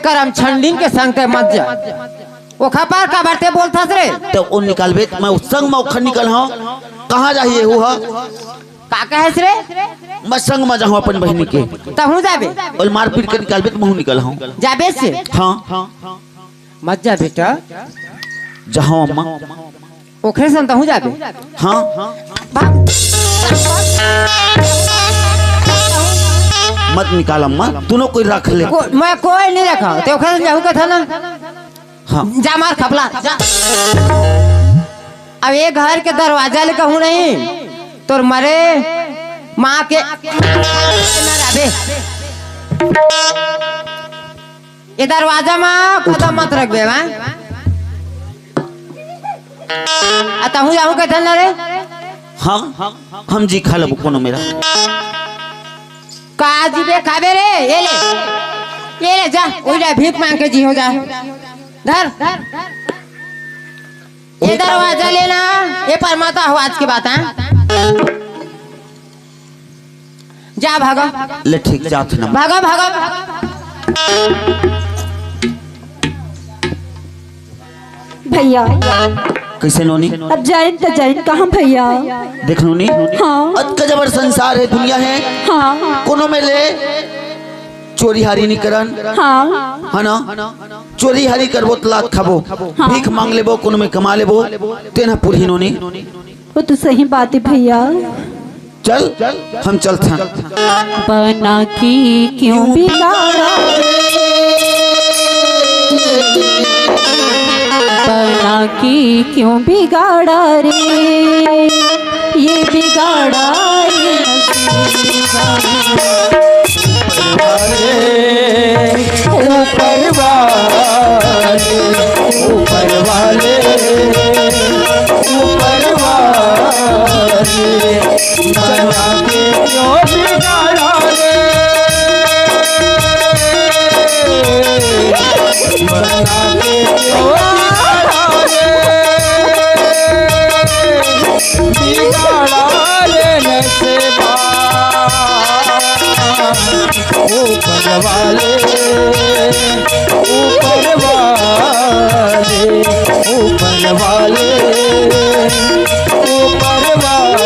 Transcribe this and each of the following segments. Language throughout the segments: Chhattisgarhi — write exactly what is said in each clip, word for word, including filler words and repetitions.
करम छंडिन के संग ते मत जा। ओखा पार काबर ते बोलथस रे? त ओ निकालबे, मैं उस संग म ओखर निकल हंव। कहाँ जाही एहू ह? का कहेस रे? मैं संग म जाहूं अपन बहिनी के। तहूं जाबे? ओला मारपीट के निकालबे त महूं निकल हंव। जाबे से? हाँ। मत जा बेटा। जाहूं अम्मा। ओखरे संग तहूं जाबे? हाँ। भाग। मत निकाल अम्मा, दूनों कोई रख ले। को-, मैं कोई नहीं रखा, ते ओखरे संग जाहूं कथा ना। हाँ। जा मार खपला, जा। अब ये घर के दरवाजा ले कहूं नहीं, तोर मरे माँ के ना रहबे। ये दरवाजा मा कदम मत रखबे, हाँ? आ तहूं जाहूं कथन ना रे? हाँ, हम जी खा लेबो कोनो मेरा। का जी बे खाबे रे? ये ले, ये ले जा, उई ले भीख मांग के जी हो जा। धर, ये दरवाजा लेना, ये परमाता हो आज के बात, हाँ? जा भागा। ले ठीक जात ना। भागा, भागा, भागा। भैया। कैसे नोनी? अब जाइन त जाइन कहाँ भैया? देख नोनी, हाँ। अतका जबर संसार हे, दुनिया हे, हाँ। कोनो में ले चोरी हारी नहीं करन, हाँ। है ना? चोरी हारी करबो त लात खाबो, हाँ। भीख मांग लेबो, कोनो में कमा लेबो, तेना पुरही नोनी। वो तो सही बात है भैया। चल, हम चलथन। बना की क्यों बिगाड़ा रे? बना की क्यों बिगाड़ा रे? ये बिगाड़ा रे नसीब। ऊपर वाले, ऊपर वाले, ऊपर वाले, बना के क्यों बिगाड़ा रे? बना के क्यों बिगाड़ा रे? बिगाड़ा रे नसीबा। ऊपर वाले, ऊपर वाले, ऊपर वाले, ऊपर वाले।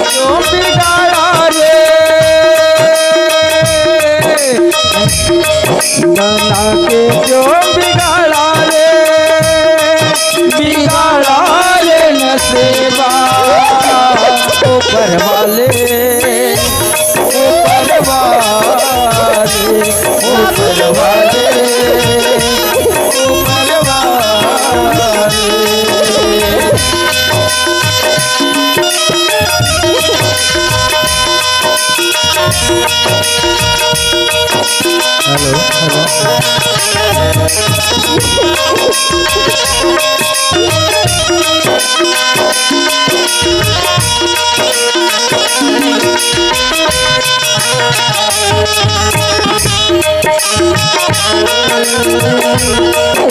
क्यों बिगाड़ा रे? बना के क्यों बिगाड़ा रे? बिगाड़ा रे नसीबा। ऊपर वाले, ऊपर वाले, ऊपर वाले, ऊपर वाले। Hello, hello.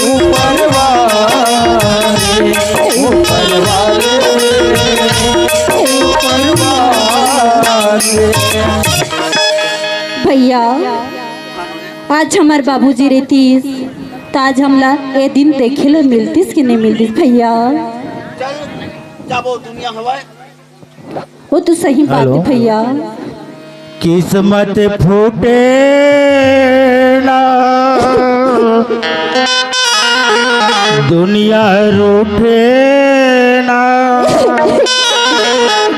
ऊपर वाले, ऊपर वाले, ऊपर वाले। भैया, आज हमर बाबूजी रहितिस, त आज हमला ए दिन देखे ल मिलतिस कि नहीं मिलतिस भैया? चल, जाबो दुनिया हवय। वो तो सही बात है हेलो। भैया। किस्मत फूटे ना, दुनिया रूठे ना।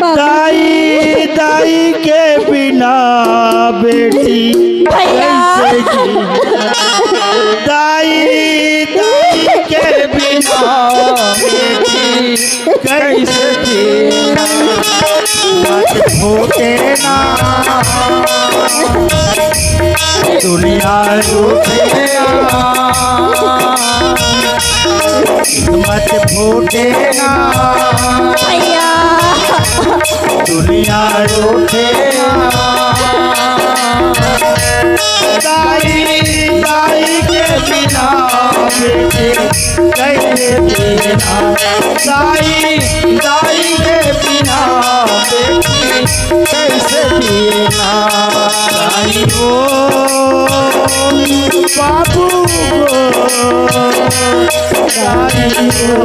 बाबू। दाई, दाई के बिना बेटी भैया। कैसे जी? दाई, दाई के बिना बेटी कैसे जी? मत फूटे ना दुनिया रूठे ना, मत फूटे ना भैया। दुनिया रूठे ना। दाई, दाई के बिना बेटी कैसे जीना? दाई, दाई के बिना बेटी कैसे जीना? दाई ओ बाबू ओ, दाई ओ।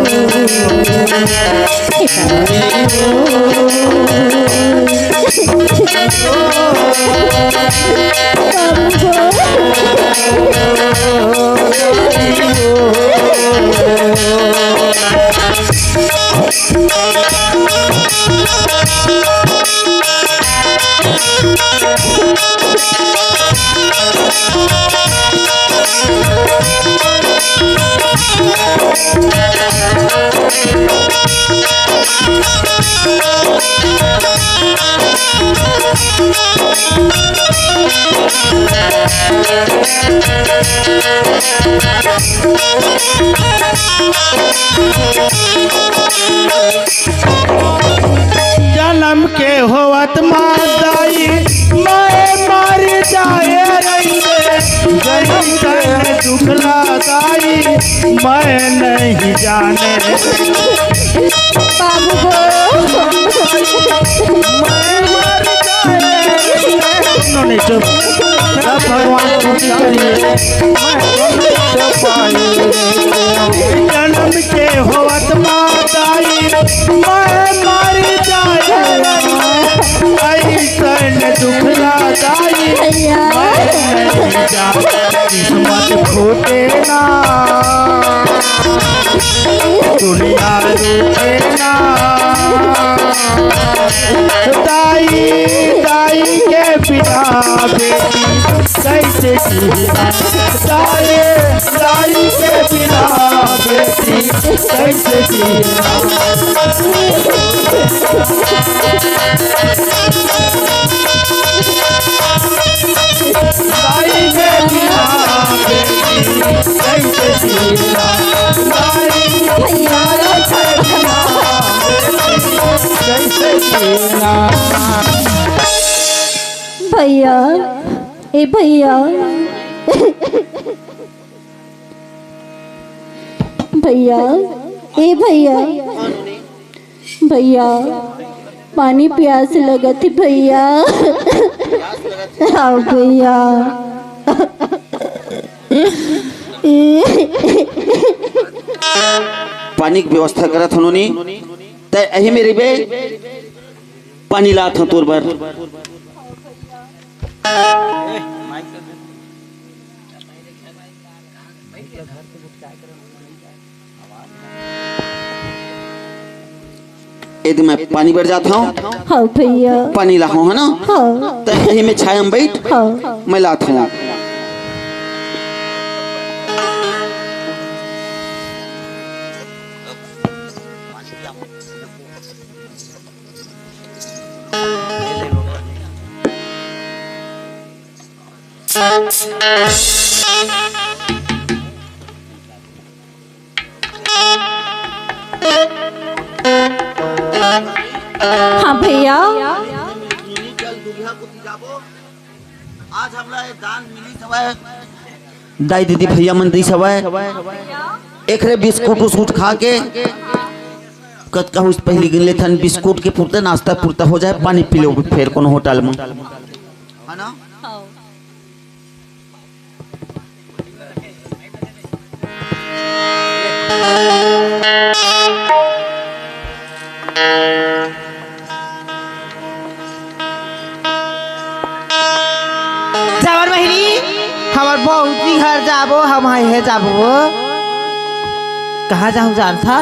जनम के होवत मा दाई, मैं मर जाए रहिते, जइसन दुख ला दाई, मैं नहीं जाने। बाबू गो। मैं मर जाए रहिते। नो, नहीं, चुप। सब भगवान खुश करिए। मैं जन्म के होवत मा दाई, मैं मर जाए, अइसन दुख ला दाई, भैया। मैं नहीं जा, किस्मत फूटे ना, दुनिया रूठे ना। दाई, दाई के बिना बेटी कैसे जीना? दाई, दाई के बिना बेटी कैसे जीना? दाई के बिना बेटी कैसे जीना? दाई, भैया। दाई के बिना बेटी कैसे जीना? भैया, ए भैया, भैया, ए भैया, भैया, पानी प्यास लगत हे भैया। हाँ भैया। पानी के व्यवस्था करत हन नोनी, तैं एही में रहिबे, पानी लात हंव तोर बर। एदे मैं पानी बर जात हंव। हाँ भैया। पानी लाहूं, है ना? हाँ। तैं एही में छाया में बइठ। हाँ। मैं लात हंव। हाँ भैया। आज हमला ये दान मिलिस हवय, दाई दीदी भैया मन दिस हवय, एकरे बिस्कुट उस्कुट खा के कतका होइस पहिली गिन लेथन, बिस्कुट के पुरते नाश्ता पुरता हो जाए, पानी पी लो फेर कोनो होटल में, है ना? जबर बहिनी, हमर भौजी घर जाबो, हम हे जाबो। कहाँ जाहूँ जानथा?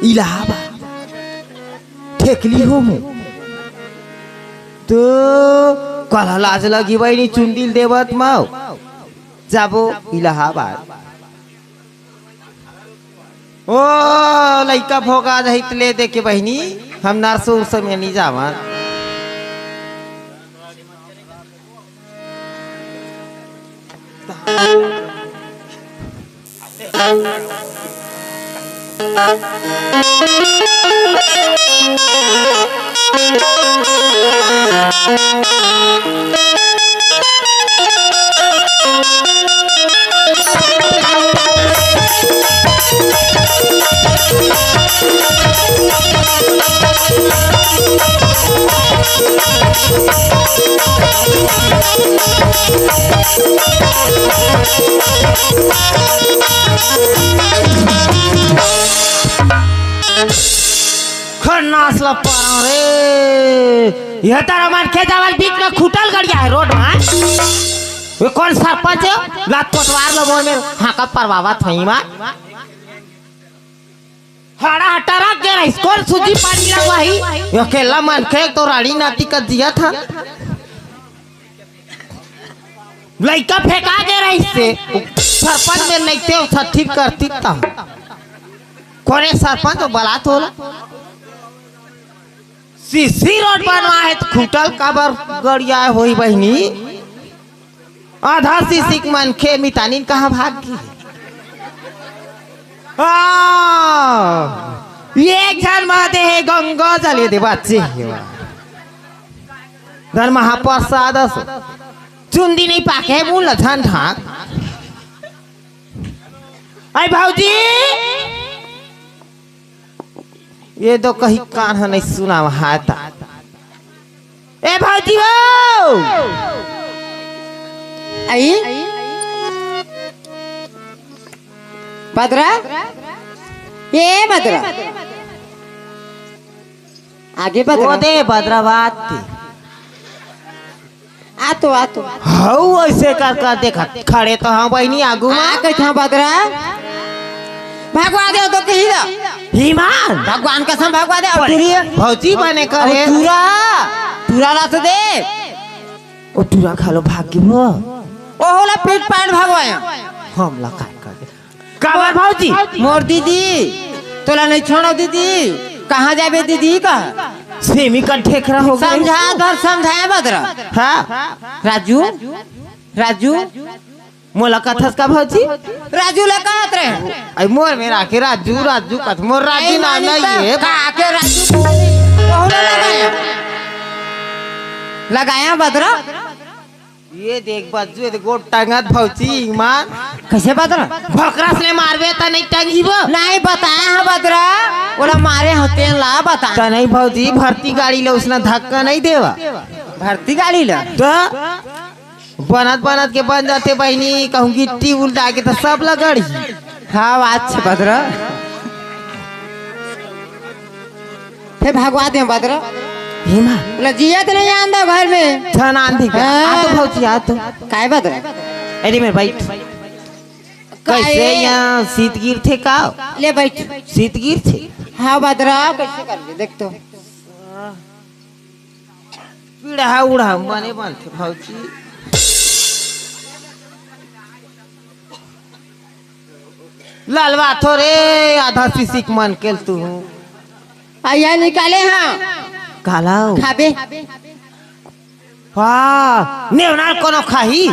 इलाहाबाद। ठेकली हो मुँह। तो काला लाज लगी बहिनी, चुंदी ल देवत मव। जाबो इलाहाबाद। ओ लइका भोगा रही त ले दे के बहिनी। हम नरसों उरसों में नहीं जावन। खन्नास ला पारा रे। ये तारा मनखे जावल बीच में खुटल गड़िया है रोड में। ये कौन सरपंच है? लात कोटवार लो मोर में हाका परवावत हई मा। हाड़ा हटा रख दे रही, कौन सूजी पानी लगवा ही? ये अकेला मनखे तो रानी नाती का जिया था। लइका फेंका दे रही से, सरपंच में नहीं थे, सठिर करती तब। कोने सरपंच तो बलात होला? सीसी रोड बनवा है तो खुटल काबर गड़िया होई बहिनी? आधा सीसी के मनखे मितानिन कहाँ भाग गई? आ, ये एक झन माते है गंगा जले दे बच्चे। धन महाप्रसाद असो। चुंदी नहीं पाके मुंह ल झन ढाक। आई भौजी, ये तो कहीं कान ह नहीं सुनावा हाता। ए भौजी हो, आई बदरा, ए बदरा, आगे बदरा। ओ दे बदरा बात थी। आ तो, आ तो। हऊ ऐसे कर कर देखा, खड़े तो हाँ बहिनी आगू मा। आ कइथे बदरा? भगवा दे तो कही दा। ईमान। भगवान कसम भगवा दे। अउ टूरी। भौजी बने करे। अउ टूरा। टूरा ला तो दे। ओ टूरा खा लो भाग गिबो। ओ होला पेट पाट भगवाया। हम ला काय कर दे। काबर भौजी? मोर दीदी, तोला नहीं छोड़ो दीदी। कहाँ जाबे दीदी का? सेमी का ठेकरा हो गया। समझा धर, समझाए बदरा। हाँ। राजू, राजू। मोला कथस का भौजी? राजू ला कहत रहे। आई मोर मेर आके राजू, राजू कथ मोर राजू ना नहीं है। का के राजू? बहुला लगाया। लगाया बदरा। ये देख बज्जू, ये देख गोड़ टंगत भौजी, ईमान। कइसे बदरा? भकरस ले मारबे त नहीं टंगी वो। नहीं बताया है बदरा, ओला मारे होते हैं ला बता। त नहीं भौजी, भर्ती गाड़ी ले उसने धक्का नहीं देवा। भर्ती गाड़ी ले? तो बनत बनत के बन जाते बहिनी, कहूँ गिट्टी उल्टा के तो सब लगड़ ही। हाँ, बात छे बदरा। हे भगवा दे बदरा। हे माँ। बोला जियत नहीं आंदा घर में। धन आंधी का। हाँ। आ तो भौजी, आ तो। काय बदरा? अरे मैं बैठ। काय? कैसे यहाँ सीत गिर थे का? ले बैठ। सीत गिर थे? हाँ बदरा, कैसे कर ले, देख तो। पीढ़ा उढ़ा मने बनथे भौजी। ललवा थोरे आधा सीसी के मन केल तू। आइया निकाले हाँ। काला हो। खाबे। वाह, नेवनाल कोनो खाही?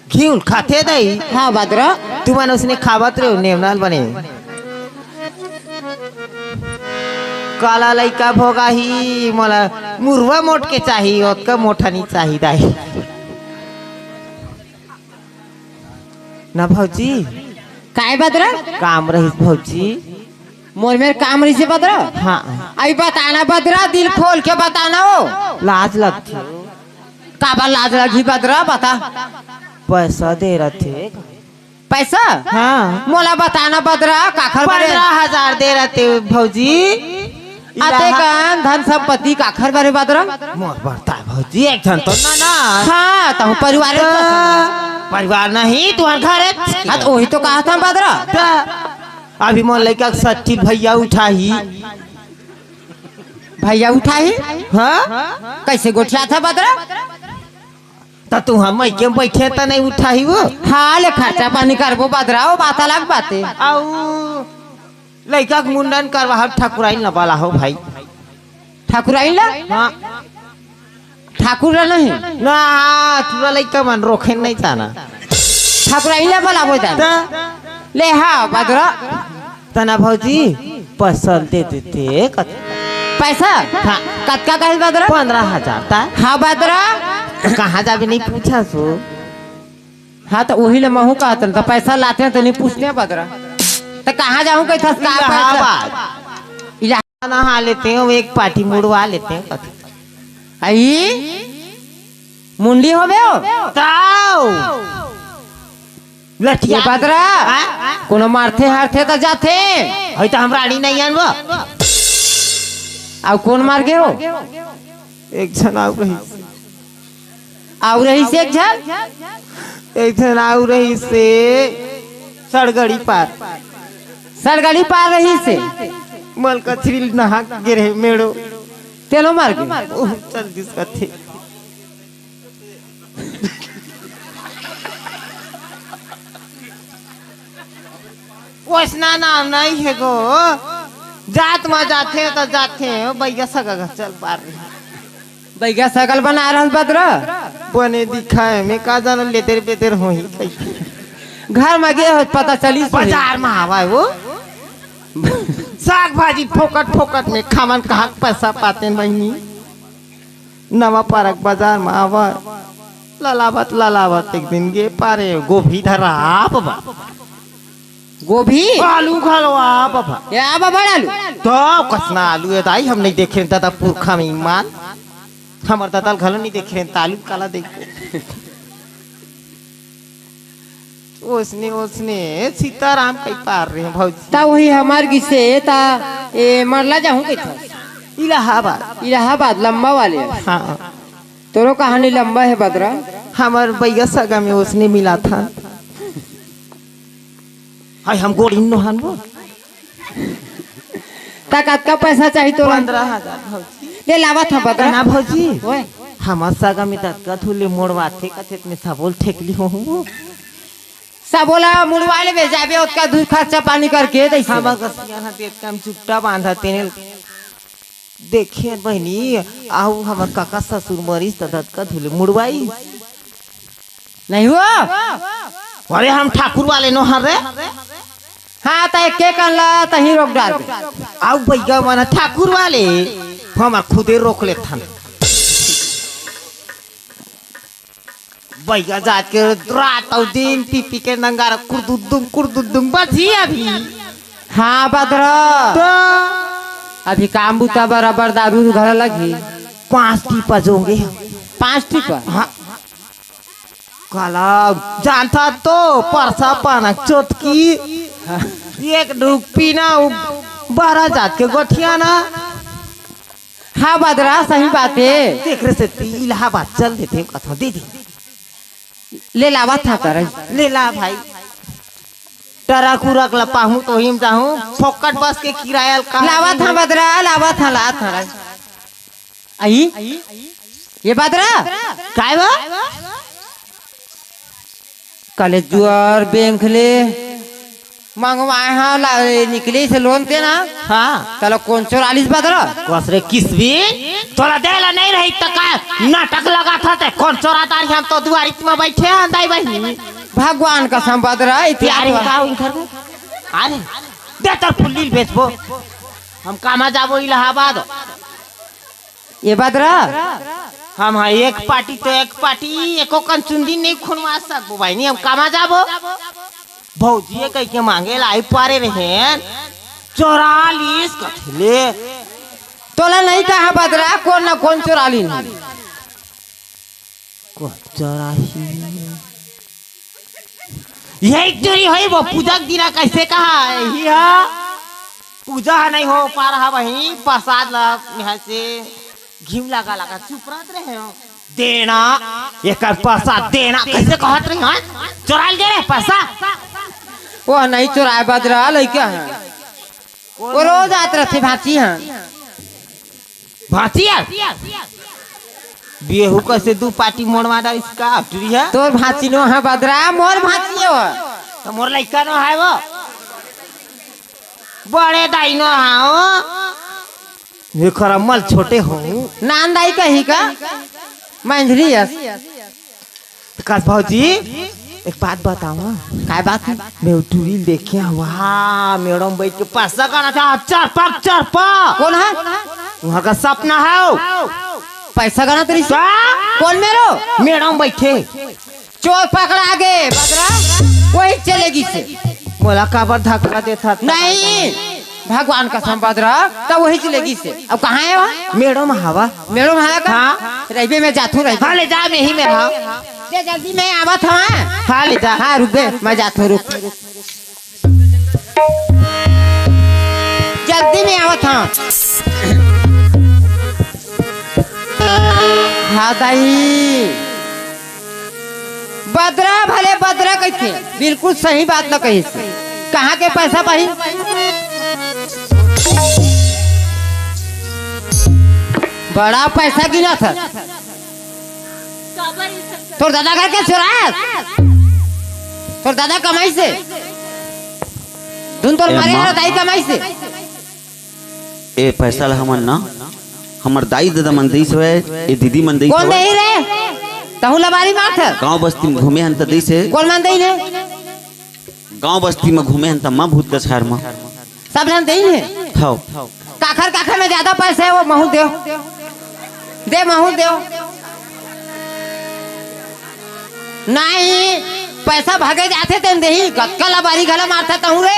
घीव खाथे दई। हाँ, बदरा। तुमन उसने खावत रहे हो, नेवनाल बने। काला लइका भोगा ही, मोला मुरवा मोट के चाही, ओतका मोटा नहीं चाही दाई। ना भौजी। काय बदरा? काम रहिस भौजी। मोर मेर काम रहिसे बदरा? हाँ। अई बताना बदरा, दिल खोल के बताना हो। लाज लगथे। काबर लाज लगही बदरा, बता। पैसा दे रथे। पैसा? हाँ। मोला बताना बदरा, काखर बरे? पन्द्रह हजार दे रथे भौजी। अते कन धन संपत्ति काखर बरे बदरा? मोर बरता भौजी, एक झन तो ना ना। हाँ, तहूँ परिवार तो। परिवार नहीं, तुहर घर है। हाँ, तो वही तो कहा था बदरा। तो अभी मोर लइका के सट्ठी भैया उठाही। भैया उठाही? हाँ? कैसे गोठिया था बदरा? त तू हम मइके में बैठे त नहीं उठाही वो? हाँ, ले खर्चा पानी करबो बदरा, वो बात अलग बात है। आऊ लइका के मुंडन करवाहब, ठकुराइन ला बलाहव भाई। ठकुराइन ला? हाँ। ठाकुर ला नहीं? ना, टूरा लइका मन रोखे नहीं जाना। ठकुराइन ला बलाबो जाना। त? ले हाँ, बदरा। तना भौजी, पैसा दे देते, कत- पैसा? हाँ। कतका कहे बदरा? पंद्रह हजार, ता? हाँ, बदरा। कहाँ जाबे नहीं पूछा सो। हाँ, त उही ले महूँ कहत हन, त पैसा लाते हैं त नहीं पूछते हैं बदरा। त कहाँ जाहूँ कही थस, का पैसा? इलाहाबाद। इलाहा- नहा लेते हैं, एक पार्टी मुड़वा लेते हैं, कत- आई? मुंडी होबे हो? ताऊ। लठिया। ये बदरा, हाँ? कोनो मारथे हारथे त जाथे। हई त हम रानी नहीं आनबो। अउ कोन मार गे हो? एक झन आउ रहिस। आउ रहिस एक झन? एक झन आउ रहिस से सड़गड़ी पार। सड़गड़ी पार रहिस से? मल कछरी नहा के गे रहे मेड़ो। तेलो मार गे? ओह, चल दिस कथे। ओसना नाम नहीं हे गो, जात म जाथे त जाथे, बइगा सगा घर चल पार रही। बइगा सगा ल बना रहल बदरा। बने दिखाए में का जाना लेतेर बेतेर होही कहिके। घर म गे हो पता चलिस होही। बाजार म आवा हे वो। साग भाजी फोकट फोकट में खावन कहाँ के पैसा पातेन बहिनी। नवा पारक बाजार म आवा। ललावत ललावत एक दिन गे पारे गोभी धरा बाबा। गोभी? आलू घलो आ बाबा। ए आ बाबा आलू। त कसना आलू हे दाई, हम नहीं देखे दादा पुरखा में ईमान। हमर दादा ल घलो नहीं देखे त आलू काला देखे। ओसने ओसने सीताराम कहि पार रहे भौजी। त उही हमर गिसे त ए मरला जाहूँ कहिथस। इलाहाबाद। इलाहाबाद लंबा वाले। हाँ। तोरो कहानी लंबा हे बदरा। हमर बइगा सगा में ओसने मिलाथन। हाय, हम गोड़ी नोहन वो। त कतका पैसा चाही तोला? पंद्रह हजार भौजी। ले लावत हँव बदरा। ना भौजी। ओए। हमर सगा में ततका धूले मोड़वाथे कथे में सबो ल ठेकली होहूँ वो। सबो ला मुड़वा लेबे, जाबे ओतका दूर खर्चा पानी करके तइसे। हमर गसिया हा देत काम चुट्टा बांधा तेने देखे बहिनी, आहू हमर काका ससुर मरिस त ततका धूले मुड़वाई। नहीं हो? अरे हम ठाकुर वाले नोहन रे। हाँ, त एके कन ला तहीं रोक डार दे। आउ बइगा मन ठाकुर वाले, हमर खुदे रोक लेथन। बइगा जात के रात अउ दिन पी पी के नंगारा कुरदुदुम कुरदुदुम बजी अभी। हाँ बदरा। त अभी काम बुता बराबर दारू घला लगही। पाँच टीपा जोंगे। पाँच टीपा? हाँ। काला जानथा तो परसा पाना चोतकी। एक ढुक पीना उ बारह जात के गोठियाना। हाँ बदरा, सही बात हे। तेकरे सेती इलाहाबाद चल देथे कथों दीदी। ले लावत हँव करे। ले ला भाई। टरक उरक ला पाहूँ त ओही म जाहूँ। फोकट बस के किराया ल कहाँ लावत हँव बदरा, लावत हँव, लावत हँव। आई? ये बदरा? काय बा? कलेजुआर बैंक ले मंगवाए हँव ला, ए, निकलिस हे लोन तेन। हाँ। तला कोन चोरा लिस बदरा? कस रे किसबिन, तोला देला नहीं रही त का नाटक लगाथस ते? कोन चोरा डारही, हम तो दुआरी म बइठे हन दाई बहिनी। भगवान कसम बदरा, इतिहास तैयारी बा। का उनकर को? अरे, दे तोर फुल्ली ल बेचबो। हम कामा जाबो इलाहाबाद। ये बदरा? हम हाँ एक पार्टी तो एक पार्टी, एको कन चुंदी नहीं खुनवा सकबो बहिनी, हम कामा जाबो? भौजी ये कहिके मांगे ला आई पारे रहेन, चोरा लिस कथे ले। तोला नहीं कहा बदरा, कोन न कोन चोरा लिन। कोन चोराही? यही चोरी होही वो पूजा के दिना कइसे कहा ही हा? पूजा ह नहीं हो पा रहा वही प्रसाद ला यहाँ से घिव लगा लगा चुप रहत रहे हो। देना, एकर प्रसाद देना कइसे कहत रही, हाँ? चोराइल गे रहे पैसा? वो नहीं चोराए बदरा लइका है। वो रोज आत रहथे भांची हा। भांचिया? बेहू कइसे दू पार्टी मोड़वा डारिस का टुरी हा? तोर भांची नो हा बदरा, मोर भांची हो। त मोर लइका नो हा वो। बड़े दाई नो हाव। ये खरा मल छोटे हो। नान दाई कही का? मंझली अस। कस भौजी, एक बात बताओ। काय बात हे? मैं वो टूरी ल देखे हंव, वाह, मेड़ो म बइठ के पैसा गनत हे, चरपक चरपक। कोन हे? वहाँ का सपना हे। पैसा गनत रहिस? का? कोन मेड़ो? मेड़ो म बइठे। चोर पकड़ा गे, बदरा, वही चले गिस। मोला काबर धक्का देथस? नहीं, भगवान कसम बदरा, त वही चले गिस। अब कहाँ हे वो? मेड़ो म हवय। मेड़ो म हवय का? हाँ। रहिबे, मैं जाथों, रहिबे। हाँ, ले जा, मैं ही में हंव। दे जल्दी, मैं आवत हंव। हाँ, ले जा। हाँ, रुक बे, मैं जाथों, रुक। जल्दी में आवत हंव। हाँ दाई, बदरा भले बदरा कहिथे, बिल्कुल सही बात ल कहिस। कहाँ के पैसा पाही? बड़ा पैसा गिनत हस। तोर दादा घर के चोराय? तोर दादा कमाइस हे? धुन तोर ए मारे माँ। हर दाई कमाइस हे? ए पैसा ला हमन ना, हमर दाई ददा मन दइस हवय, ए दीदी मन दइस कोन हवय। दे हे रे? तहूँ लबारी मारथस। गांव बस्ती म घूमे हन त दइस हे। कोन मन दे हे? गांव बस्ती म घूमे हन त माँ भूत कछार म। सब झन दे हे? हव। काखर काखर में ज्यादा पैसा हे, वो महूँ ल देव। दे, महूँ ल देव। नहीं, पैसा भगे जाथे तेन देही, कतका लबारी घला मारथस तहूँ रे।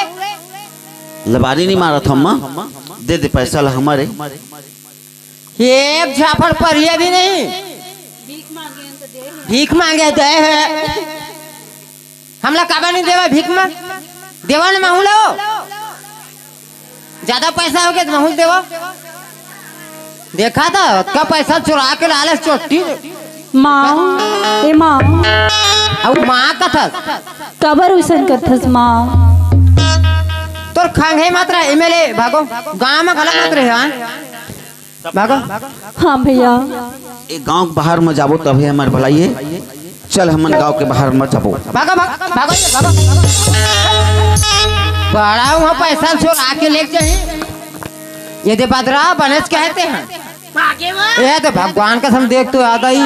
लबारी नइ मारत हंव माँ, दे दे पैसा ला हमर ए। एक झापड़ परिया भी नहीं। भीख मांगे दे हे। हमला काबर नइ देवय भीख म? देवा न महूँ ल। ज्यादा पैसा होगे त महूँ ल देवा। देखा त, ओतका पैसा चोरा के लाले हस चोट्टी। माँ, ए माँ। अउ माँ कथस। काबर उसन कथस माँ? तोर खंघे मत रहे, एम एल ए भागो। गाँव म घला मत रहे, हाँ? भागो। हाँ भैया। ए गांव के बाहर म जाबो तभे हमर भलाई हे। चल हमन गांव के बाहर म जाबो। भागो, भागो, भागो, भागो। बड़ा वहाँ पैसा चोरा के लेके जाही। ये दे बदरा बनेच कहते हैं। भागे वो। ये तो भगवान कसम देख तो याद आई।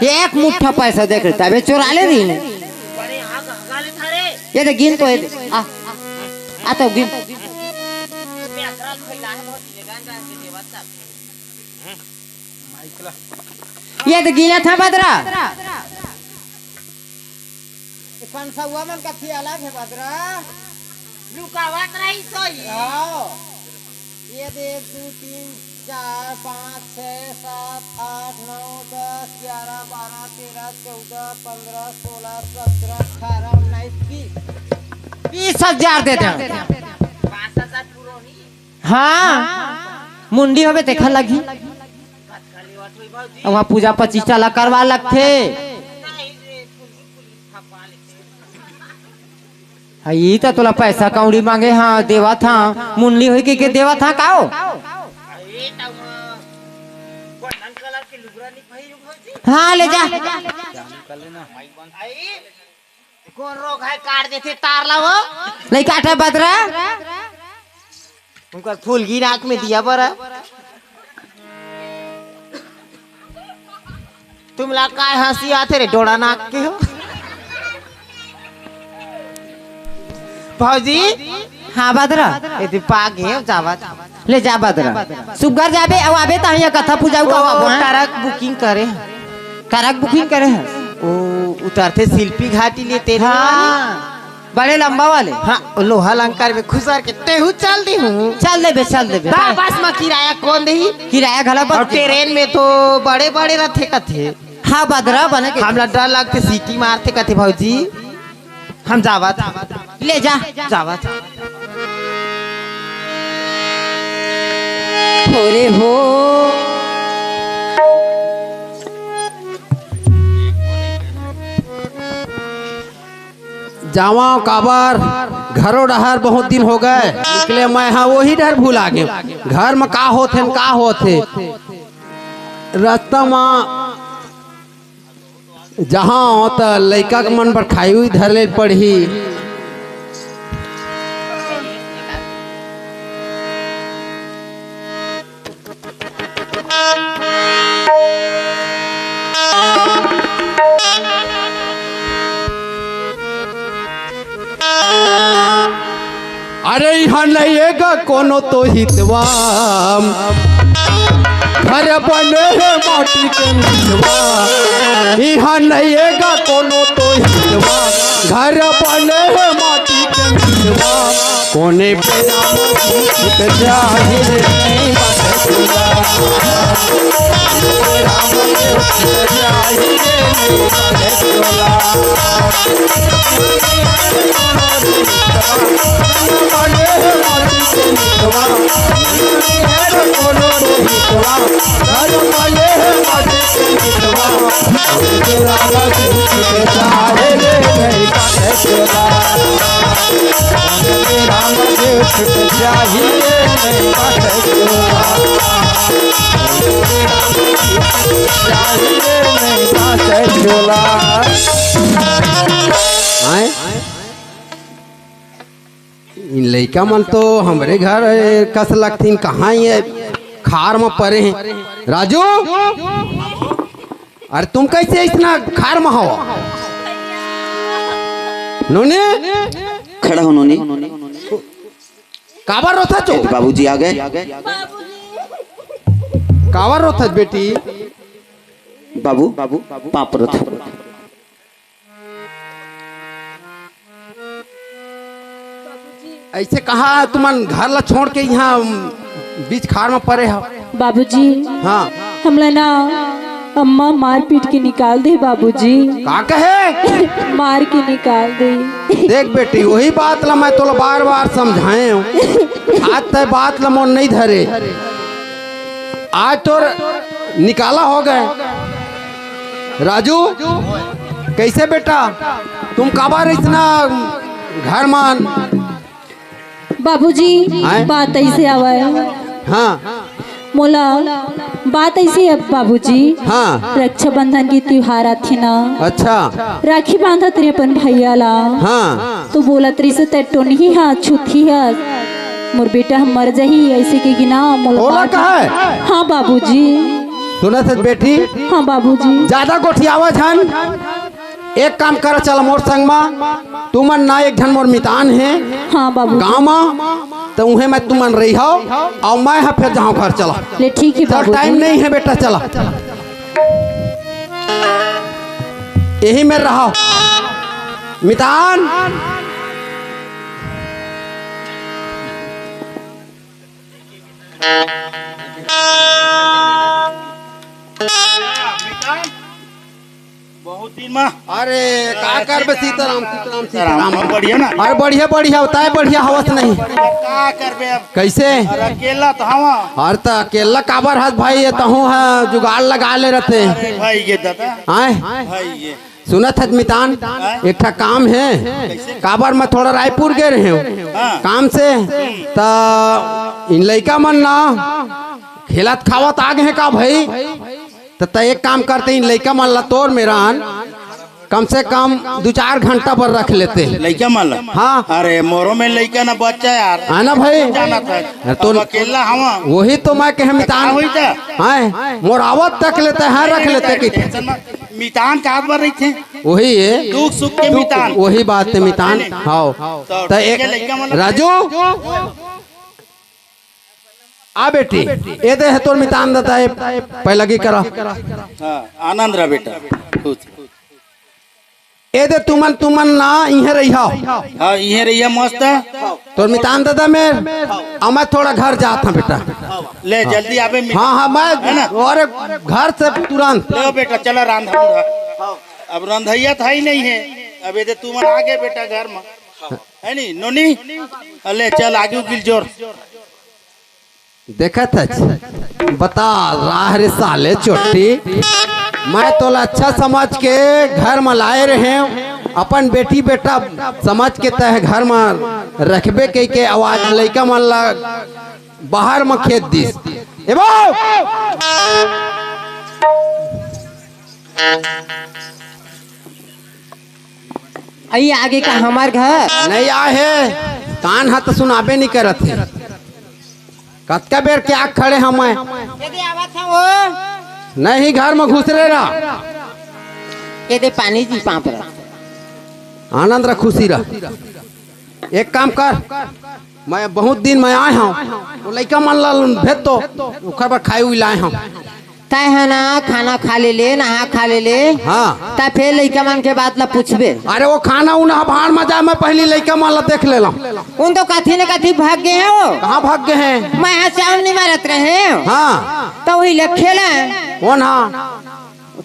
एक मुट्ठा पैसा देख रहे तबे चोरा ले रही। बड़े आग हगा ले थारे। ये दे गिन तो ये दे। आ, आ तो गिन। ये तो गिना था बदरा। ये पंसौआ मन का थी अलग हे बदरा। लुकावत रही सोई। आओ। ये दे एक, दू, तीन, चार, पाँच, छः, सात, आठ, नौ, दस, ग्यारह, बारह, तेरह, चौदह, पन्द्रह, सोलह, सत्रह, अठारह, उन्नीस, बीस। बीस हजार दे दे। पाँच हजार पुरोनी। हाँ, मुंडी होबे तेखर लगही। वहाँ पूजा पचीसा ला करवा लगथे। हाँ, ई त तोला पैसा कौड़ी मांगे, हाँ, देवत हाँ, मुंडी होई के, के देवत हाँ, काओ? हाँ, ले जा। कोन रोग हे, काट देथे तार ला वो? नहीं काटे बदरा। उनकर फूल गिरा आँख में दिया बरा। तुमला काय हंसी आथे रे, डोड़ा नाक के हो। भौजी। हाँ बदरा। ये दे पागे हो जावत। ले जा बदरा। सुग्घर जाबे, अउ आबे त हियाँ कथा पूजा का ओ, आबो, हाँ? ट्रक बुकिंग करे। ट्रक बुकिंग करे हे? ओ, उतरथे शिल्पी घाटी ले तेरे हाँ, वाली। बड़े लंबा वाले। हाँ, लोहा लंकर में खुसर के तेहू चल दिहूँ। चल देबे, चल देबे। बा-, बस में किराया कोन देही? किराया घला अउ बच ट्रेन में तो बड़े-बड़े रथे कथे। हाँ, बदरा बने के। हमला डर लगथे, सीटी मारथे कथे भौजी। हम जावत। ले जा। जावत। थोरे हो। जावंव काबर, घरो डहर बहुत दिन हो गए निकले, मैं हा वही डहर भुला गेंव। घर म का होथे न का होथे, रस्ता म जहाँ हो त लइका के मन बर खाई हुई धर ले पड़ही। इहाँ नइये गा कोनो तो हितवा, घर बने हे माटी के मितवा। इहाँ नइये गा कोनो तो हितवा, घर बने हे माटी के मितवा। कोने बेरा म छूट जाही रे नइ बाटे तोला। कोने बेरा म छूट जाही रे नइ बाटे तोला। आय? इन लइका मन तो हमरे घर कस लगथिन, कहाँ ये खार म परे हैं? राजू, अरे तुम कैसे इतना खार म हो? नोनी, खड़ा हो नोनी। काबर रोथा चो? बाबूजी आ गए। काबर रोथा बेटी? बाबू, बाबू, पाँव परत हो। ऐसे कहा तुमन घर ला छोड़ के यहाँ बीच खार म परे हो? बाबूजी, हाँ। हमला ना अम्मा मार पीट के निकाल दे बाबूजी। का कहे? मार के निकाल दे। देख बेटी, वही बात ला मैं तोला बार बार समझाए हूँ, आज तय बात ला मोर नहीं धरे। आज तोर निकाला हो गए। राजू, कैसे बेटा, तुम काबर इतना घर मान? बाबूजी, आय? बात ऐसे आवे। हाँ। मोला बात ऐसे है बाबूजी। हाँ। रक्षाबंधन के त्योहार आथे ना। अच्छा। राखी बांधत रे अपन भैया ला। हाँ। तो बोलत रहिस ते टोनही हा छुथी हा। मोर बेटा ह मर जाही ऐसे के गिना मोला ओला बात कहा है? हाँ बाबूजी। सुनत हस बेटी? हाँ बाबूजी। ज्यादा गोठियावा झन। एक काम कर, चल मोर संग मा, तुमन ना एक झन मोर मितान हे हाँ बाबूजी। गाँव मा, त उहे मैं तुमन रहिहव, अउ मैं ह फेर जाहूँ घर, चला। ले ठीक हे चल, बाबूजी। टाइम नहीं है बेटा, चला। यही में रहा मितान। बहुत दिन मा। अरे, का करबे सीताराम, सीताराम, सीताराम। सीताराम। बढ़िया ना? अरे, बढ़िया, बढ़िया होता है, बढ़िया हवस नहीं। का करबे अब? कैसे? अरे, अकेला तो हवा। अरे, त अकेला काबर हस भाई, ये तहूँ ह जुगाड़ लगा ले रहते। अरे, भाई, ये दादा। आय? भाई, ये। सुनत हस मितान, आय? एक ठा काम है। कैसे? काबर मैं थोड़ा रायपुर गए रहे हूँ। हाँ। काम से। त इन लइका मन ना खेलत खावत आ गए हैं का भाई? त, त एक काम करते, इन लइका मन ला तोर मेरान कम से कम दू चार घंटा बर रख लेते। लइका मन ला? हाँ। अरे, मोरो में लइका ना बच्चा यार। है ना भाई? जाना था। अरे, तो अब अकेला हवा। वही तो मैं कहे मितान। का होई था? हैं? मोर आवत तक लेते हैं, रख लेते कि टेंशन मत। मितान का बर रही थे? वही है। दुख सुख के दुख, मितान। वही बात है मितान। हाँ। तो त एक लइका मन ला राजू, आ बेटी, ए दे हे तोर मितान ददा, ए पैलगी करा। हाँ, आनंद रह बेटा, खुश। ए दे तुमन, तुमन ना इहे रहिया। हाँ, इहे रहिया मस्त। तोर मितान ददा में, आ मैं थोड़ा घर जात हूँ बेटा। ले, जल्दी आबे मितान। हाँ, हाँ, मैं है ना? अरे घर से तुरंत। ले बेटा, चला रांधा उंधा। अब रंधैया था ही नहीं है। अब ए दे तुमन आगे बेटा घर में। है नी, नोनी? अले, चल, आगे गिल जोर। देखत हच, बता रहा रे साले चोट्टी, मैं तोला अच्छा समझ के घर म लाए रहे, अपन बेटी बेटा समझ के तह घर म रखबे कह के आवाज लइका मन ला बाहर म खेद दिस। ए बो! अई आगे का हमार घर? नहीं आए हे, कान हा त सुनाबे नहीं करत हे। कतका बेर के आग खड़े हम मैं? यदि आवत हो। नहीं, घर में घुस रे रहा। ये दे पानी जी पाँप रहा। आनंद रहा, खुशी रहा। एक काम कर, मैं बहुत दिन में आए हंव, वो लइका मन ला भेज तो, ओकर बर खाए उए लाए हंव। तैं ह ना खाना खा ले ले, नहा खा ले ले। हाँ। त फेर लइका मन के बात ला पूछबे। अरे वो खाना उना भाड़ में जाए, मैं पहली लइका मन ला देख लेला। उन तो कथी न कथी भाग गए हैं वो। कहाँ भाग गए हैं? मैं यहाँ चावल नहीं मारत रहे हैं। हाँ। तो वही ले खेला है। कौन हा?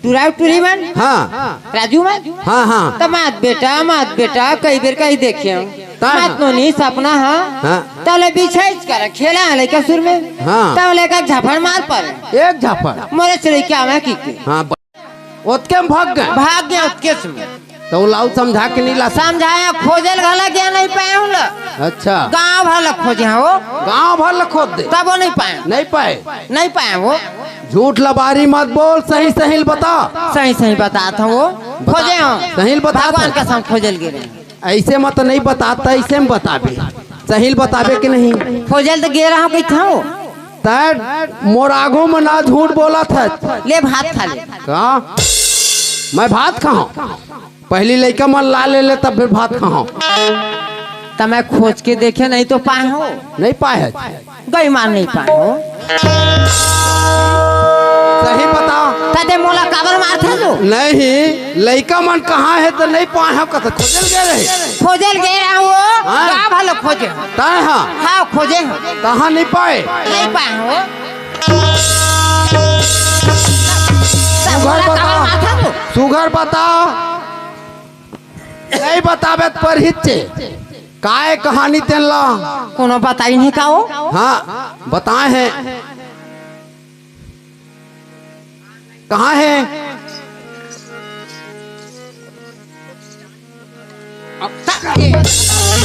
टुरा टुरी मन। हाँ। राजू मन। हाँ, हाँ। त मात बेटा, मात बेटा, कई बेर कही देखे हंव। ता मात हाँ। नोनी सपना हा। हाँ। तले बिछाइच कर खेला है लइका सुर में। हाँ। तले का झापड़ मार पर। एक झापड़। मोरे से लइका आवे की के। हाँ, ब-, ओतके में भाग गए। भाग गए ओतके से में। तो लाऊ समझा के नहीं ला। समझाया, खोजे ल घला गया, नहीं पाए हूँ ला। अच्छा। गांव भर ला खोजे हैं वो। गांव भर ला खोज दे। तब वो नहीं पाए। नहीं पाए। नहीं पाए वो। झूठ लबारी मत बोल, सही सही ल बता। सही सही बतात हंव वो। बता। खोजे हंव। सही ल बतात भगवान हंव। कसम खोजे ल गे रहे। ऐसे मत नहीं बतात, ऐसे में बताबे। सही ल बताबे कि नहीं? खोजे ल त गे रहा हंव कहिथंव। तैं मोर आगू में ना झूठ बोलत हस। ले भात खा ले। का? मैं भात खाहूं? पहली लइका मन ला ले ले, तब फिर भात खाहूं। त मैं खोज के देखे, नहीं तो पाए हंव। नहीं पाए हस। बेईमान नहीं पाए हंव। सही बता। त तैं मोला काबर मारथस वो? नहीं, लइका मन कहाँ हे त नहीं पाए हंव, कथे खोजे ल गे रहे। खोजे ल गे रहा हंव वो, हाँ। गांव भर ला खोजे। तैं हा? हाँ, खोजे हंव। कहाँ नहीं पाए? नहीं पाए हंव वो। त सुघर मोला बता। काबर मारथस वो? सुघर बता। नहीं बताबे त परहिच हे। काय कहानी तेन ला? कोनो बताई नहीं का वो? हाँ, बताए हैं। कहाँ हे?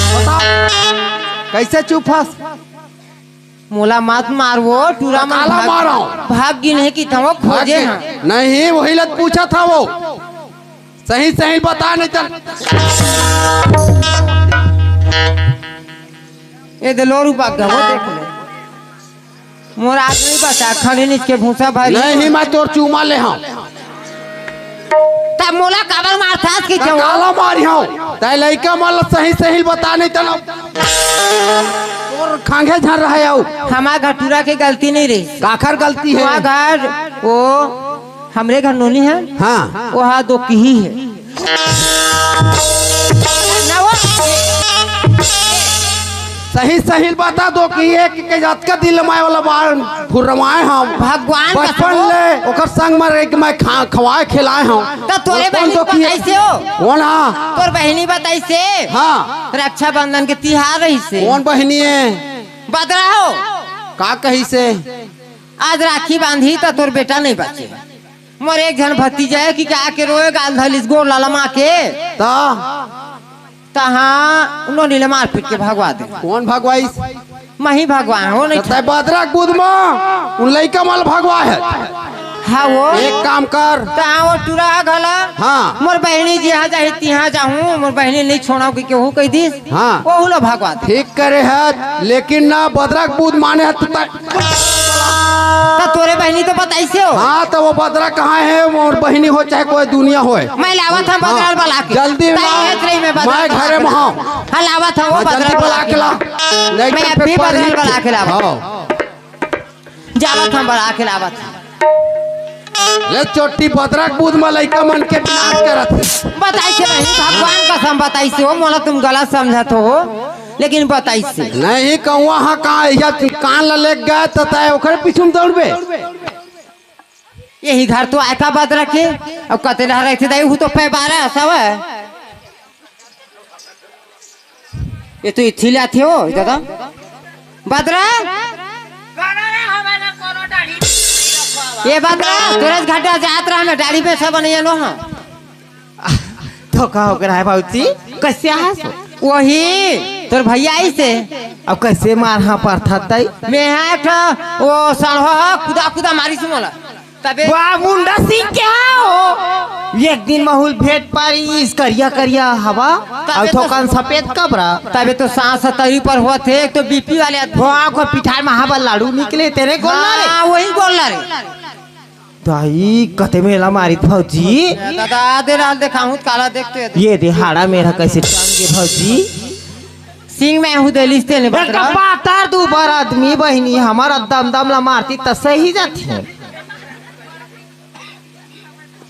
बता। कैसे चुप हस? मोला मत मार वो, टुरा मन काला भाग, मारव? भाग गिन हे कहिथंव वो, खोजे भाग गिन। हंव। नहीं, वही ल त पूछत हंव वो। सही सही बता, नहीं त। ए दे लोरू भाग गे वो, देख ले। मोर आदमी बचा, खड़े नीच के भूसा भरी। नहीं, मैं तोर चूमा ले हंव। त मोला काबर मारथस कि त जब काला मारिहंव? तैं लइका मन ला सही सही बता, नहीं त ना तोर खांघे झन रहे अउ। हमार घर टुरा के गलती नहीं रही। काखर गलती हे? हमार घर वो हमरे घर नोनी हे। हाँ। वो हा दो किही हे। ना वो सही सही बता दो कि एक के जतका दिल माय वाला बाल फुरमाए हम। भगवान बचपन कसम। ले ओकर संग में रह के मैं खा-, खवाए खिलाए हम। त तोरे बहिनी बताइसे हो? कौन हा? तोर बहिनी बताइसे? हाँ। रक्षाबंधन के तिहार रहिसे। कौन बहिनी हे? बदरा हो। का कहिसे? आज राखी बांधी त तोर बेटा नहीं बचे। मोर एक झन भतीजा हे कि का के रोए गाल धलिस गोड़ ललमा के। त? तहाँ उन्होंने ले मारपीट के भगवा दे। कौन भगवाइस? मही भगवा हो नहीं। तै बदरा के बुध मा उन लइका मल भगवा हे। हाँ वो। एक काम कर। तहाँ वो टुरा घला। हाँ। मोर बहिनी जी हाँ जाही तिहाँ जाहूँ, मोर बहिनी नहीं छोड़ाऊँ कि केहू कहि दिस। हाँ। ओहू ला भगवा दे। ठीक करे हे, लेकिन ना बदरा के बुध माने हे त तै त तोरे बहिनी तो बताइसे हो। हाँ, त वो बदरा कहाँ हे? मोर बहिनी हो चाहे कोई दुनिया होय। मैं लावत हूँ बदरा हाँ। बला के। जल्दी ताई ला। हेत रही मैं बदरा मैं बला घरे के में ला। हूँ। हाँ, लावत हूँ वो हाँ, बदरा जल्दी बला बला के के। ला। नहीं मैं तो अभी फिर बदरा पढ़ी। बला के लावत हूँ। हाँ। जावत हूँ बला के लावत हूँ। ले चोटी बदरा के बुध में लइका मन के विनाश करत हे। बताइसे बहिनी, भगवान कसम बताइसे हो, मोला तुम गलत समझत हो, लेकिन बताइसे। नहीं कहूँ हाँ का, या कान ला लेके गए त तै ओकरे पीछू में दौड़बे। यही घर तो आय का बदरा के, अब कते रह रहे थे दाई, हूँ तो पै बारह सवा। ये तो इथी लाथे हो दादा। बदरा। ये बदरा, तोरे घाटा जात रहा मैं डाड़ी पे सब नहीं नो हाँ। तो का हो गया है बाबूजी? कैसे आस? वही तोर भैया आइसे। अब कैसे मार हाँ पड़ता तई? मैं हाँ एक ठो वो सड़हो कुदा कुदा मारिस मोला। तबे वाह, मुंडा सिंह क्या हो? एक दिन महुल भेंट पारिस करिया करिया हवा, तबे अउ तो थोकन सफेद कबरा। तबे तो सांस सतरी पर होत हे, एक तो बीपी वाले आदमी। हो, आँख और पिठार में हवा लाड़ू निकले, तेरे गोल ना रे। हाँ, वही गोल ना रे। दाई, कते मेला मारित भौजी। दादा, आधे रात देखा हूँ, काला देखते हैं। ये दे हाड़ा मेरा कैसे टांग गे भौजी। सिंग में हूँ देलिस तेने एक बकरा। पातर दुबर आदमी बहिनी, हमर दम दम ला मारती त सही जाथे।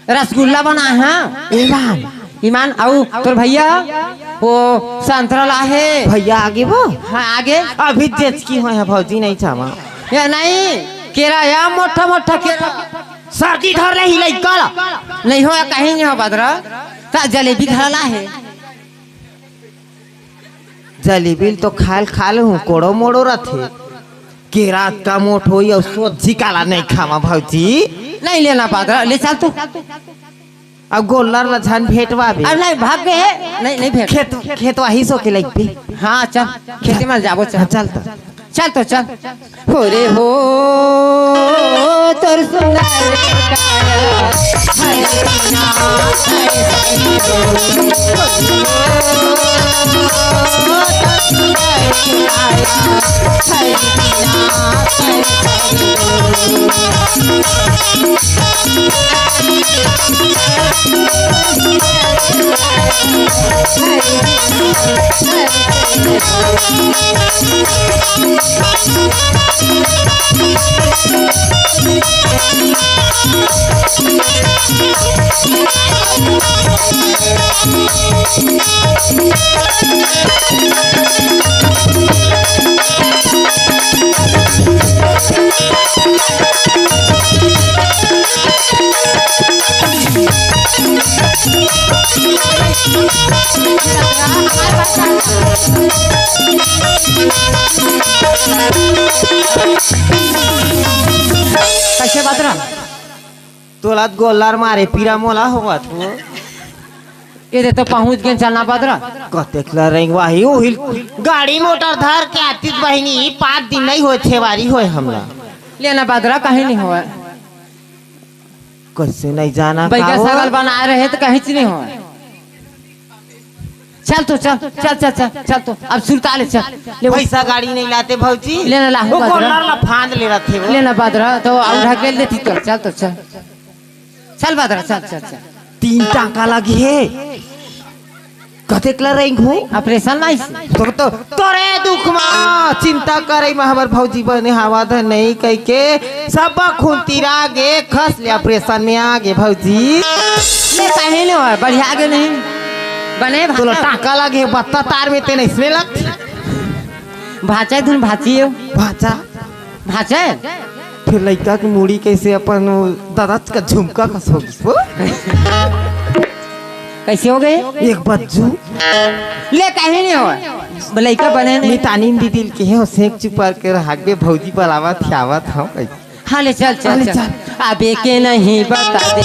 रसगुल्ला बना है। ईमान। ईमान, अउ तोर भैया वो संतरा ला है। भैया आगे वो? हाँ, आगे। अभी जेच की हुआ है भौजी, नहीं चावा। ये नहीं, केरा या मोटा मोटा केरा। सर्दी धर ले ही लइका ला। नहीं हो, कहीं नहीं हो बदरा। ता जलेबी धरा ला है। जलेबी ल तो खायल खा लेहूं, कोड़ो मोड़ो रथे। केरा अतका मोट होई अउ सोझी काला नइ खावा भौजी। नहीं लेना पादरा, ले चल तू। अब गोल्लर ल झन भेंटवाबे। अब नहीं, भाग गए। नहीं, नहीं भेंट। खेत, खेत वाही सो के लइक पे। हाँ, चल, खेती में जाबो, चल। हाँ, चल त। चल तो चल। हो रे हो, तोर सुंदर काया, हरे ना, हरे सरी हो। हो रे हो, तोर सुंदर काया, हरे ना, हरे सरी हो। कैसे बात रहा? तोला त गोल्लर मारे पीरा मोला होवत हो। ये दे तो पहुंच गए चलना बदरा। कतेक ला रेंगवाही उहिल गाड़ी मोटर धर के आतीस बहिनी, पाँच दिन नहीं होए, छेवारी होए हमला। लेना बदरा कहीं नहीं होए। कैसे नहीं जाना बैगा का हो? सगल बनाए रहे तो कहीं नहीं होए। चल तो चल, चल, चल, चल, चल तो अब सुरता ले चल। ले वो पैसा गाड़ी नहीं लाते भौजी। लेना ला, वो बदरा। गोल्लर ला फांद ले रखे वो। लेना बदरा तो और ढकेल देती तो चल तो चल। चल बदरा, चल, चल, चल। तीन टाका लगी है। कतेक ला रेंगहूं? ऑपरेशन नहीं से। तो, तो, तोरे दुख मा, चिंता करे मा हमर भौजी बने हावा धन नहीं कह के सब खून तिरा गे, खस ले ऑपरेशन में आ गे भौजी। ले कहीं नहीं होए, बढ़िया गे नहीं। बने तोला भाचा। टाका लगे, बत्ता तार में ते नहीं सुने लगती। भाचा धुन भाची हो। भाचा। भाचा? फिर लइका के मुड़ी कैसे अपन दादा का झुमका कस हो गिस वो? कैसे हो गए? एक बज्जू। ले कहीं नहीं हो। लइका बने नहीं। मितानी दीदी के हो सेक चुपर के रह बे भौजी बलावत आवत हम। हाँ ले चल, चल, हाँ, ले चल। चल। अबे के नहीं बता दे।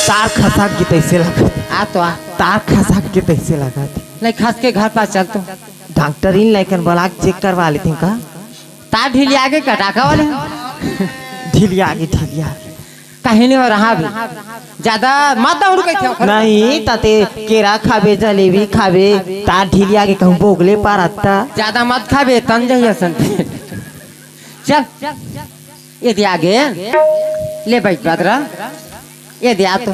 तार खसक गे तइसे लगत। आ तो आ। तार खसक गे तइसे लगत। नहीं, खस के घर पास चल तो। डॉक्टरीन लइकन बला के चेक करवा लेते का? तार ढिलिया गे कटाका वाले। ढिलिया गे, ढिलिया गे। कहीं नहीं हो रहा अभी। ज्यादा मत दौड़ू कहीं थे। नहीं, ताते केरा खाबे, जलेबी खाबे, तार ढिलिया गे कहूँ बोगले पारत ता। ज्यादा मत खाबे, तन जही असन। चल, ये दे आगे। ले बैठ बदरा। ये दे आ तो।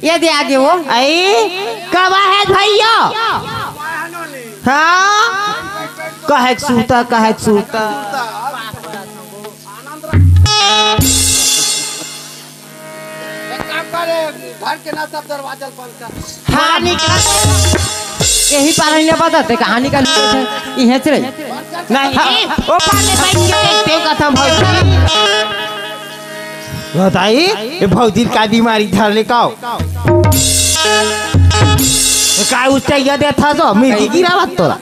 ये दे आगे वो। आई, कब है भैया? हाँ? कहे के सूता, कहे के सूता। अरे, घर के ना सब दरवाजा ल बंद कर। हाँ, निकल। यही पार नहीं बता ते कहानी का निकल है। इहे चले। नहीं। हाँ, ओ पार ले बैठ के देखते हो कथा भौजी। बताई, ये भौजी का बीमारी धर ले काओ। काय उच्चैया देथा तो, मिर्ची गिरावत तोला।